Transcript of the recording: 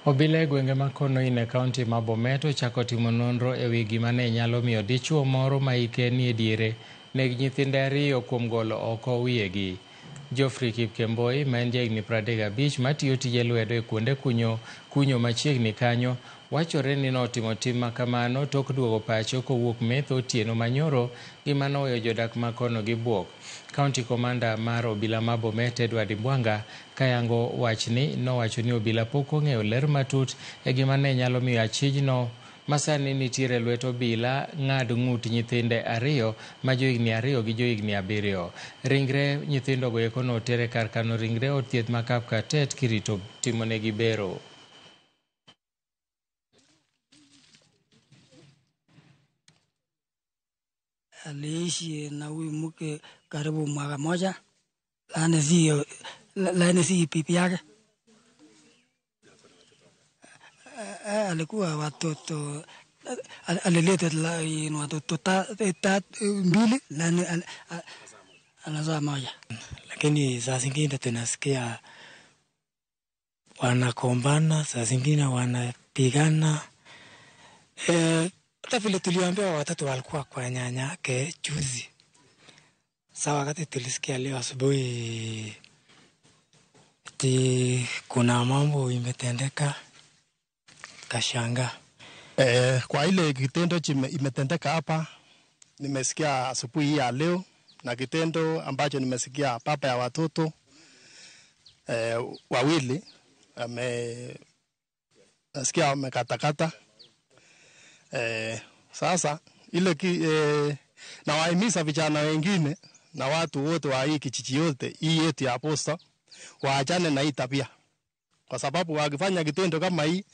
Obila e gwenge ma Konoin e kaunti ma Bomet ochako timo nonro e wi gima ne nyalo miyo dichuo moro ma hike nie diere neg nyithinde ariyo kuom golo oko wiyegi. Geoffrey Kipkemboi, ma en jahigni 35 matiyo tije lwedo e kuonde kunyo machiegni kanyo, wachore ni notimo tim makamano tok duogo pacho kowuok metho otieno manyoro, gima noweyo jodak ma kono gi buok. County Commander mar obila ma Bomet Edward Mbwanga kayango wachni nowacho ni obila pok ong'eyo ler matut e gima ne nyalo miyo achijno masani nitiere lwet obila ng'ad ng'ut nyithinde ariyo ma johigni 2 gi johigni 7. Ringre nyithindogo eko notere kar kano ringre od thieth ma Kapkatet kirito timonegi bero. Aliishi na huyu mke karibu mwaka moja, lakini si bibi yake. Alikuwa watoto, alileta watoto 2, lakini anazaa moja. Lakini saa zingine tunasikia wanakombana, saa zingine wanapigana. Hata vile tuliambiwa watoto walikuwa kwa nyanya yake juzi. Sawa, wakati tulisikia leo asubuhi ati kuna mambo imetendeka, kashangaa. Kwa ile kitendo imetendeka hapa, nimesikia asubuhi ya leo, na kitendo ambacho nimesikia baba ya watoto wawili nasikia wamekatakata. Sasa ile na wahimiza vijana wengine na watu wote wa hii kijiji yote hii yetu ya Posta waachane na hii tabia, kwa sababu wakifanya kitendo kama hii